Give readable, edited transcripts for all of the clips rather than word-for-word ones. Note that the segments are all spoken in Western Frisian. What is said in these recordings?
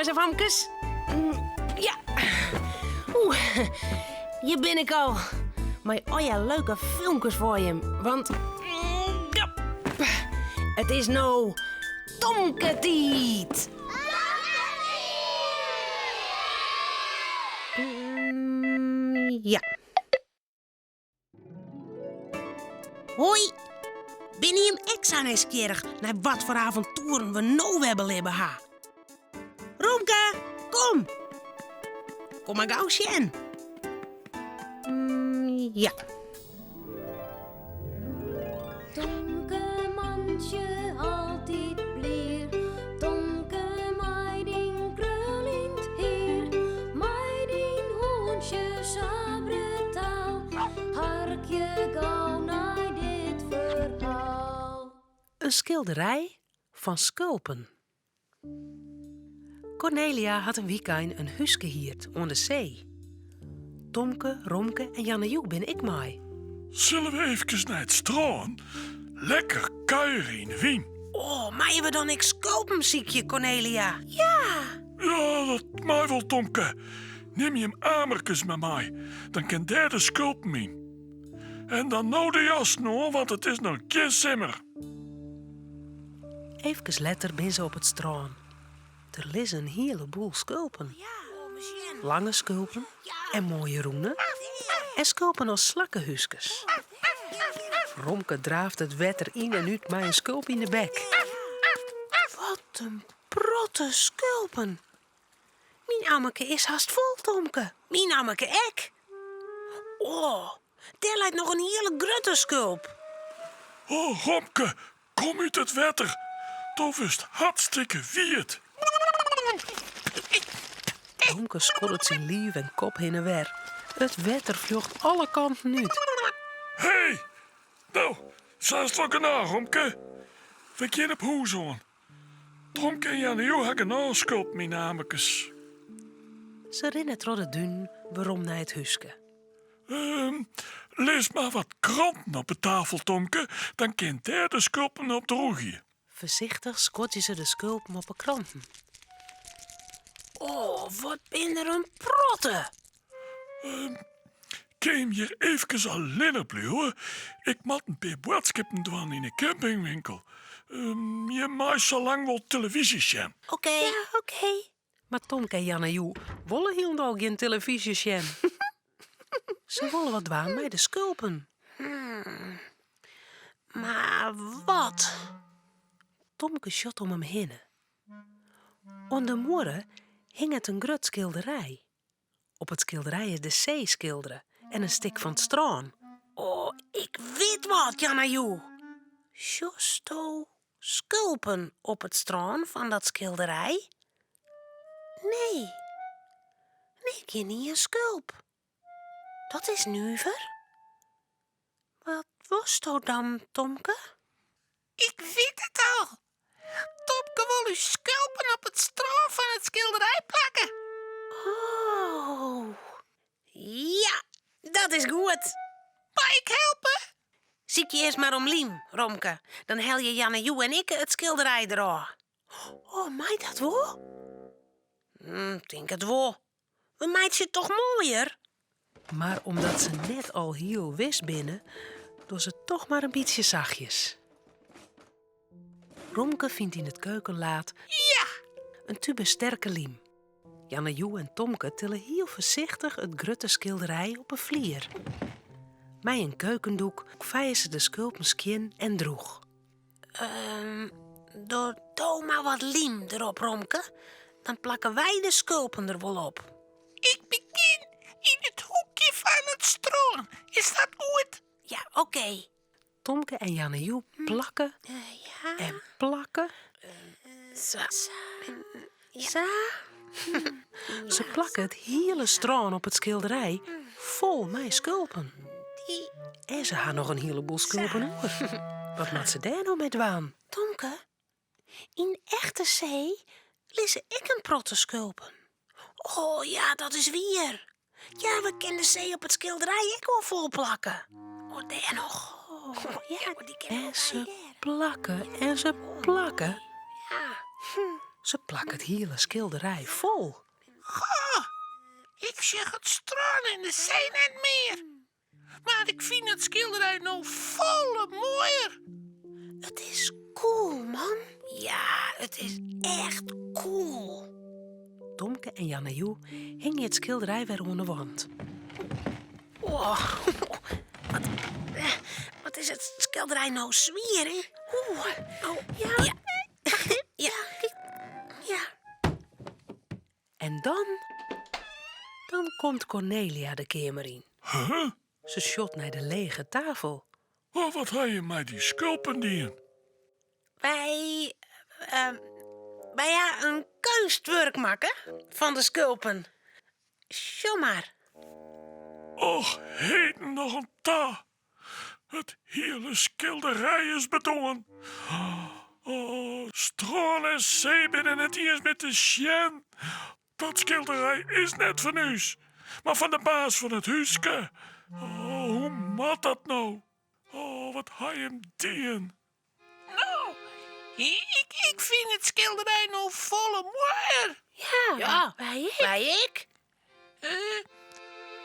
Jonges en famkes. Ja. Oeh, hjir bin ik al. Mei allegear leuke filmkes foar jim. Want ja, it is no Tomke-tiid. Ja. Hoi! Binne jim ek sa nijsgjirrich nei wat foar avontoeren we no wer belibbe ha? Romke, kom! Kom mar gau sjen. Ja. Tomke mantsje altyd blier, Tomke mei dyn kruljend hier, mei dyn hûntsje sa brutaal, harkje gau nei dit ferhaal. In skilderij fan skulpen. Kornelia hat in wykein in húske hierd oan de see. Tomke, Romke en Jannejoe binne ek mei. Sille we eefkes nei it strân? Lekker kuiere yn de wyn. Oh, meie we dan ek skulpen sykje, Kornelia? Ja! Ja, dat mei wol, Tomke. Nim jim amerkes mar mei, dan kin dêr de skulpen yn. En dan no de jassen oan, want it is noch gjin simmer. Eefkes letter binne se op it strân. Der lizze in hiele boel skulpen. Lange skulpen en moaie rûne en skulpen as slakkehúskes. Romke draaft it wetter yn en út mei in skulp yn de bek. Wat in protte skulpen! Myn ammerke is hast fol, Tomke. Myn ammerke ek. Oh, dêr leit noch in hiele grutte skulp. Oh, Romke, kom út it wetter. Do wurdst hartstikke wiet. Romke skoddet syn liif en kop hinne en wer. It wetter fljocht alle kanten út. Hey, no, sa is it wol genôch, Romke. We gean op hûs oan. Tomke en Jannejoe ha genôch skulpen yn 'e amerkes. Se rinne troch de dunen werom nei it húske. Ehm, lis mar wat kranten op 'e tafel, Tomke, dan kin dêr de skulpen op droegje. Foarsichtich skodzje se de skulpen op 'e kranten. Oh, wat bin der in protte! Ehm, kin jim hjir eefkes allinnich bliuwe? Ik moat in pear boadskippen dwaan yn 'e campingwinkel. Ehm, jim meie sa lang wol telefyzje sjen. Oké. Ja, oké. Mar Tomke en Jannejoe wolle hielendal gjin telefyzje sjen. Se wolle wat dwaan mei de skulpen. Mar wat? Tomke sjocht om him hinne. Oan de muorre hinget in grut skilderij. Op it skilderij is de see skildere en in stik fan it strân. Oh, ik wit wat, Jannejoe! Sjochsto skulpen op it strân fan dat skilderij? Nee, nee, gjin ien skulp. Dat is nuver. Wat wolsto dan, Tomke? Ik wit it al. Tomke wol ús skulpen op it strân fan it skilderij plakke. Oh, ja, dat is goed. Mei ik helpe? Sykje earst mar om lym, Romke. Dan helje Jannejoe en ik it skilderij derôf. Oh, mei dat wol? Tink it wol. We meitsje it toch moaier? Mar omdat se net alhiel wis binne, dogge se toch mar in bytsje sachtjes. Romke fynt yn it keukenlaad Ja! in tube sterke lym. Jannejoe en Tomke tille hiel foarsichtich it grutte skilderij op 'e flier. Mei in keukendoek feie se de skulpen skjin en drûch. Doch do mar wat lym derop, Romke. Dan plakke wy de skulpen der wol op. Ik begjin yn it hoekje fan it strân. Is dat goed? Ja, oké. Tomke en Jannejoe plakke en plakke. Sa. Sa. Se plakke it hiele strân op it skilderij fol mei skulpen. En se ha noch in hiele boel skulpen oer. Wat moat se dêr no mei dwaan? Tomke, yn echte see lizze ek in protte skulpen. Oh ja, dat is wier. Ja, we kinne de see op it skilderij ek wol fol plakke. Oh, dêr noch. Oh, ja, die kinne En se plakke en se plakke. Ja. Se plakke it hiele skilderij fol. Goh, ik sjoch it strân en de see net mear. Mar ik fyn it skilderij no folle moaier. It is cool, man. Ja, it is echt cool. Tomke en Jannejoe hingje it skilderij wer oan de wand. Oh, wat, eh, wat is it skilderij no swier, hè? Oeh, oh, ja. Ja. Ja, ja. En dan, dan komt Cornelia de keamer yn. Huh? Se sjocht nei de lege tafel. Oh, wat ha je mei dy skulpen dien? Wy, uh, wy ha in keunstwurk makke fan de skulpen. Sjoch mar. Och, heden noch oan ta. It hiele skilderij is bedoarn. Oh, strân en see binne net iens mear te sjen. Dat skilderij is net fan ús, mar fan de baas fan it húske. Oh, hoe moat dat no? Oh, wat ha jim dien? No, ik, ik fyn it skilderij no folle moaier. Ja, ja. Wy ek. Wy ek. Uh,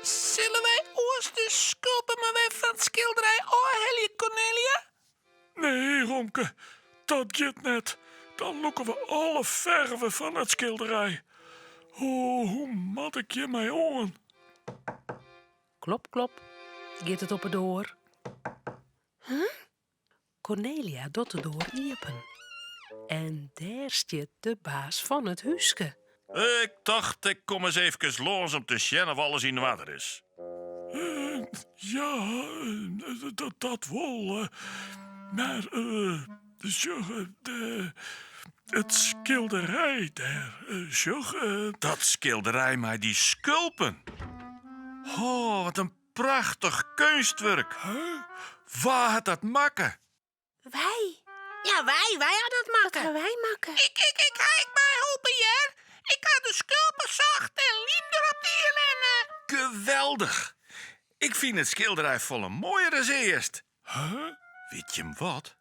sille wy oars de skulpen mar wer fan it skilderij ôfhelje, Cornelia? Nee, Romke, dat giet net. Dan lûke we alle ferve fan it skilderij. Oh, hoe moat ik hjirmei oan? Klop, klop, giet it op 'e doar. Huh? Cornelia docht de doar iepen. En dêr stiet de baas fan it húske. Ik tocht, ik kom ris eefkes lâns om te sjen of alles yn oarder is. Uh, ja, dat, dat wol. Mar, uh, sjoch, de, it skilderij dêr, sjoch. Dat skilderij mei dy skulpen. Oh, wat in Prachtich keunstwurk! Huh? Wa hat dat makke? Wy. Ja, wy. Wy ha dat makke. Dat ha wy makke. Ik, ik, ik ha ek meiholpen, hear. Ik ha de skulpen socht en lym derop dien en... Uh... Geweldich! Ik fyn it skilderij folle moaier as earst. Huh? Wit jim wat?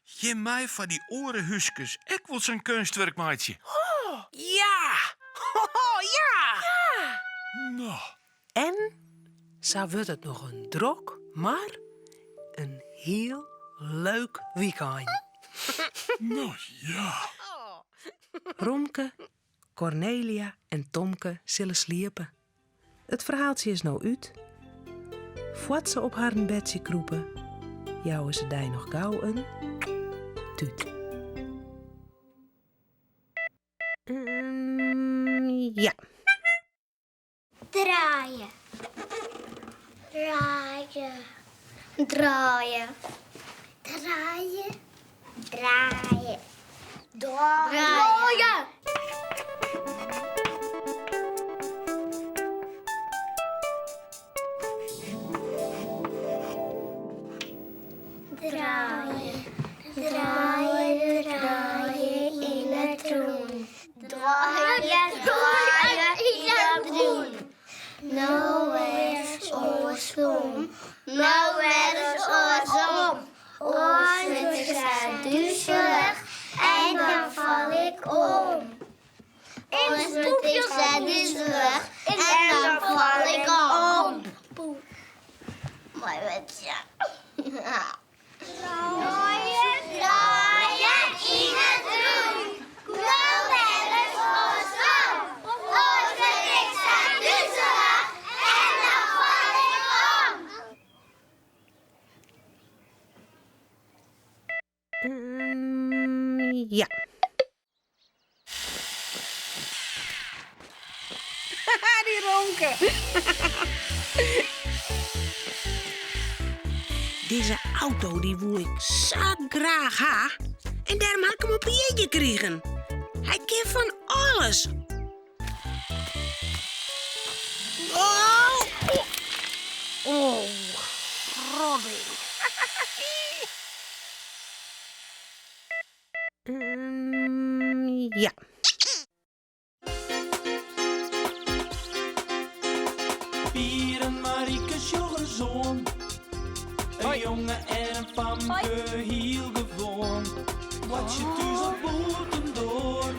Jim mei foar dy oare húskes ek wol sa'n keunstwurk meitsje. Oh, ja! Oh, ja! Ja! No. En sa wurdt it noch in drok, mar in hiel leuk wykein. No ja. Romke, Cornelia en Tomke sille sliepe. It ferhaaltsje is no út. Foar't se op harren bedsje krûpe, jouwe se dy noch gau in tút. Mm, ja. Draaie. Draaie. Draaie. Draaie. Draaie. Draaie. Draaie. Draaie, draaie yn it rûn. Draaie, draaie yn it rûn. No wer oarsom, no wer oarsom. Oars wurd ik sa duzelich en dan fal ik om. Oars wurd ik sa duzelich en dan fal ik om. Moai wurdsje. Draaie, draaie yn it rûn. No wer ris oarsom. Oars wurd ik sa duzelich en dan fal ik om. Mm, ja. Dy Romke. Dizze auto dy woe ik sa graach ha. En dêrom ha ik him op 'e jierdei krigen. Hy kin fan alles. Oh, oh, Robin. Mm, ja. Pier en Marike sjogge ris oan. In jonge en in famke, hiel gewoan. Boartsje thús of bûtendoar.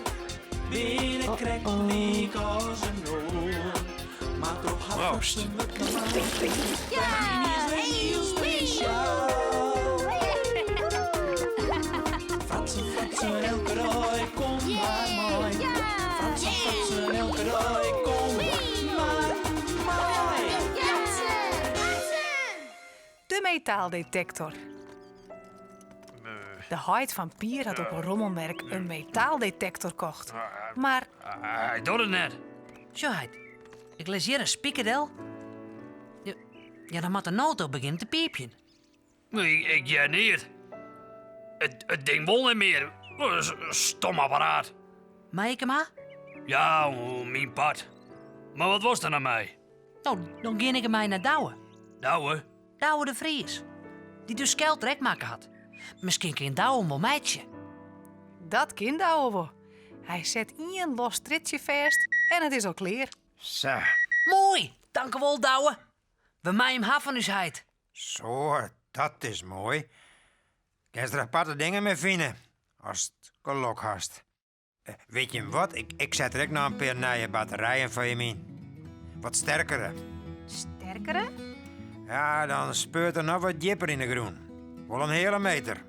Binne krekt lyk as in oar. Mar troch har Proost. fratsen wurdt Myn is wer hiel spesjaal. Fratsen, fratsen, elke dei, kom mar mei. Fratsen, fratsen, elke dei, kom mar mei. De metaaldetektor. De heit fan Pier hat op in rommelmerk in metaaldetektor kocht. Mar Hy docht it net. Sjoch heit, ik lis hjir in spiker del. Ja, ja, dan moat de nôt toch begjinne te piipjen. Ik, ik hear neat. It, it ding wol net mear. Wat in stom apparaat. Mei ik him ha? Ja, oan myn part. Mar wat wolst der no mei? No, dan gean ik dermei nei Douwe. Douwe? Douwe de Vries, dy't ús skelter ek makke hat. Miskien kin Douwe him wol meitsje. dat kin Douwe wol. Hy set ien los strjitsje fêst en it is al klear. Sa. Moai, tankewol Douwe. We meie him ha fan ús heit. Zo, dat is moai. Kinst der aparte dingen mei fine, ast gelok hast. Wit jim wat, ik, ik set der ek noch in pear nije batterijen foar jim yn. Wat sterkere. Sterkere? Ja, dan speurt er noch wat djipper yn de grûn. Wol in heale meter.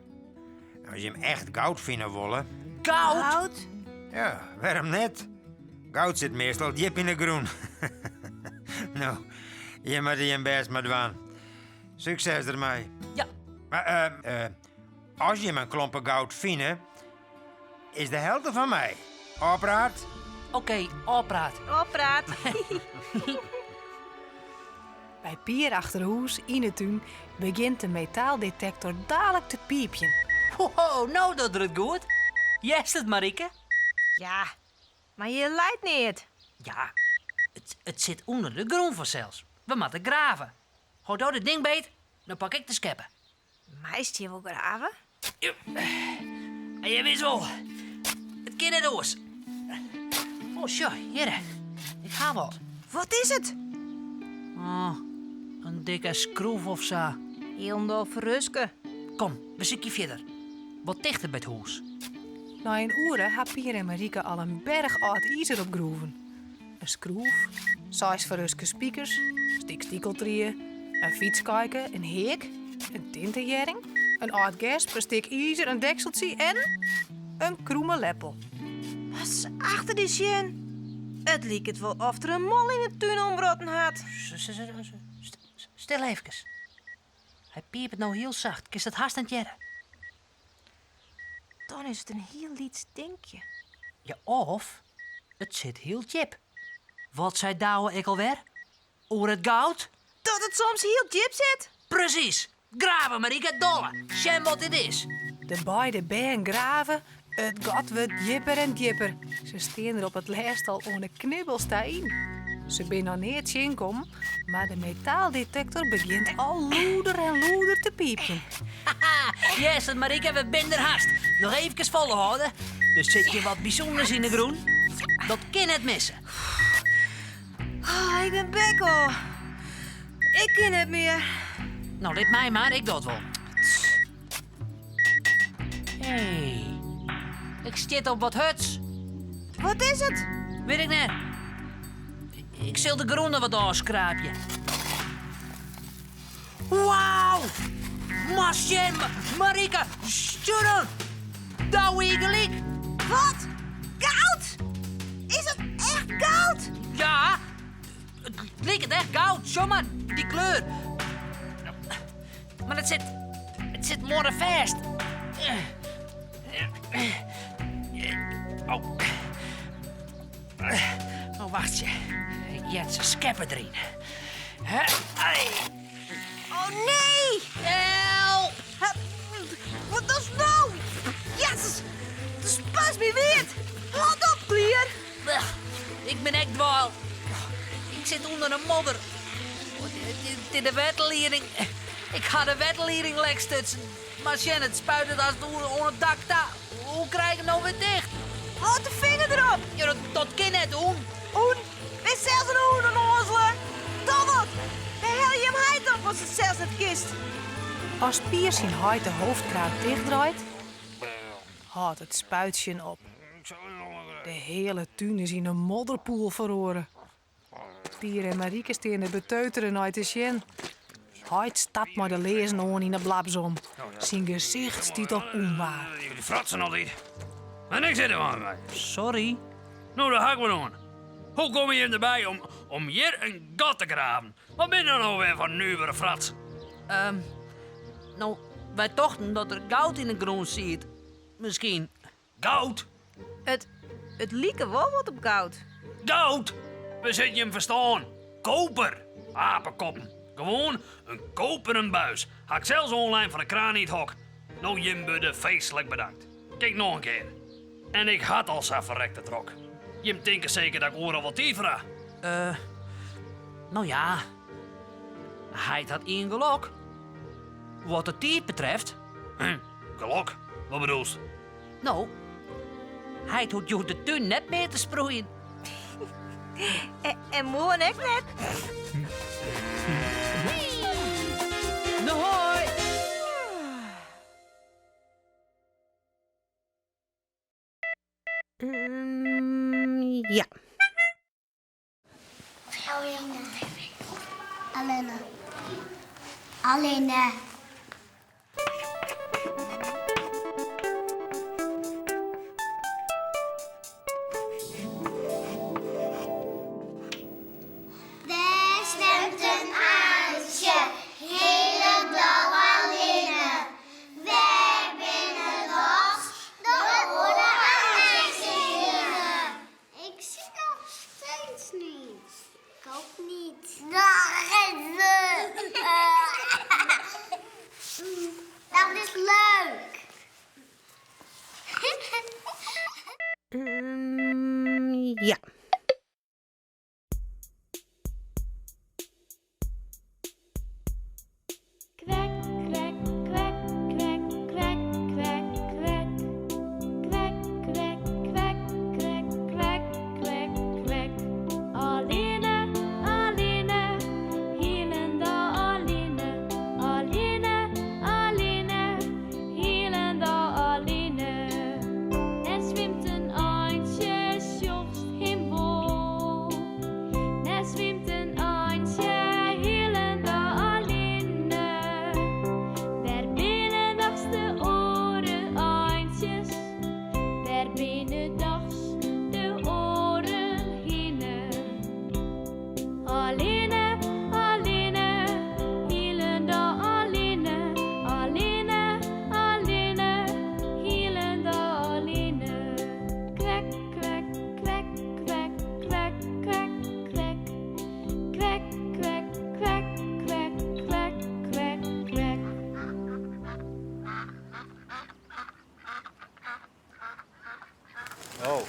En as jim echt goud fine wolle. Goud? Goud? Ja, wêrom net? Goud sit meastal djip yn de grûn. no, jim moatte jim bêst mar dwaan. Sukses dermei. Ja. Mar eh, eh, as jim in klompe goud fine, is de helte fan my. Ôfpraat? Oké, ôfpraat. Ôfpraat. By Pier achter hûs yn 'e tún begjint de metaaldetektor dalik te piipjen. Wow, no docht er it goed. Hearst it, Marike? Ja, mar hjir leit neat. Ja, it, it sit ûnder de grûn fansels. We moatte grave. Hâld do dit ding beet, dan pak ik de skeppe. Meist hjir wol grave? En je wist wol, it kin net oars. Oh, sjoch, hjirre. Ik ha wat. Wat is it? Oh, in dikke skroef of sa. Hielendal ferruske. Kom, we sykje fierder. Wat tichter by it hûs. Nei in oere ha Pier en Marike al in berch âld izer opgroeven. In skroef, seis ferruske spikers, stik stikeltrie, in fytskaike, in heak, in tintehearring, in âld gesp, in stik izer, in dekseltsje en in krûme leppel. Moatst achter dy sjen. It liket wol oft der in mol yn 'e tún omwrotten hat. Stil efkes. Hy piipet no hiel sacht. Kinst it hast net hearre. Dan is it in hiel lyts dinkje. Ja, of it sit hiel djip. Wat sei Douwe ek alwer? Oer it goud? Dat it soms hiel djip sit. Presys. Grave, Marike, dolle. Sjen wat dit is. De beide bern grave, it gat wurdt djipper en djipper. Se stean der op it lêst al oan de knibbels ta yn. Se binne noch neat tsjinkommen, mar de metaaldetektor begjint al lûder en lûder te piipjen. Haha, hearst it Marike, we binne der hast. Noch eefkes folhâlde. Der sit hjir wat bysûnders yn de grûn. Dat kin net misse. Oh, ik bin bek ôf. Ik kin net mear. No, lit my mar, ik doch it wol. Hé, ik stjit op wat hurds. Wat is it? Wit ik net. Ik sil de grûn der wat ôfskraapje. Wauw! Moatst sjen, Marike, stjoer dan! Douwe hie gelyk! Wat? Goud? Is it echt goud? Ja, it liket echt goud. Sjoch mar, dy kleur. Mar it sit, it sit muorrefêst. Oh. Oh, wachtsje. Ik jet se skeppe deryn. Oh nee! Help! Wat dochst no? Jezus! Do spuist my wiet! Hâld op, klier! Ik bin ek dwaal. Ik sit ûnder de modder. It is de wetterlieding. Ik ha de wetterlieding lek stutsen. Mar sjen, it spuitet hast oan it dak ta. Hoe krij ik him no wer ticht? Hâld de finger derop! Ja, dat, dat kin net, hûn. Hûn? Bist sels in hûn, ûnnoazele? Toch wat! Wêr helje jim heit op as it sels net kinst? As Pier syn heit de hoofdkraan tichtdraait, hâldt it spuitsjen op. De hiele tún is yn in modderpoel feroare. Pier en Marike steane beteutere nei te sjen. Heit stapt mei de learzen oan yn 'e blabzom. Syn gesicht stiet op ûnwaar. Dy fratsen altyd. En ik sit der mar mei. Sorry. No, dêr ha ik wat oan. Hoe komme jim derby om, om hjir in gat te graven? Wat binne dat no wer foar nuvere fratsen? Ehm, no, wy tochten dat der goud yn 'e grûn siet. Miskien. Goud? It, it like wol wat op goud. Goud? Besit jim ferstân? Koper! Apekoppen. Gewoan in koperen buis. Ha ik sels oanlein fan de kraan yn it hok. No jim wurde feestlik bedankt. Kijk noch in kear. En ik ha it al sa ferrekte drok. Jim tinke seker dat ik oeral wol tiid foar ha. Eh, no ja. Heit hat ien gelok. Wat de tiid betreft. Hm, gelok? Wat bedoelst? No, heit hoecht hjoed de tún net mear te sproeien. En moarn ek net. No hoi! Ja. Allinne. Allinne. Dêr swimt in eintsje, hielendal allinne. Wêr binne dochs de oare eintsjes hinne? Ik zie nog steeds niet. Ik ook niet. Dat is leuk. Ja. Kwek, kwek, kwek, kwek, kwek, kwek, kwek. Kwek, kwek, kwek, kwek, kwek, kwek, kwek. Allinne, allinne, hielendal allinne. Allinne, allinne, hielendal allinne. Dêr swimt in eintsje, sjochst him wol. Dêr swimt in eintsje, hielendal allinne. Wêr binne dochs de oare eintsjes? Wêr binne dochs de oaren hinne? Allinne, allinne, hielendal allinne. Allinne, allinne, hielendal allinne. Kwek, kwek, kwek, kwek, kwek, kwek, kwek. Kwek, kwek, kwek, kwek, kwek, kwek, kwek. Oh.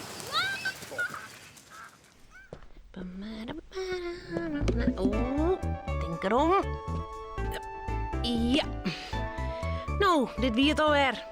Oeh, tink derom. Ja. No, dit wie it alwer.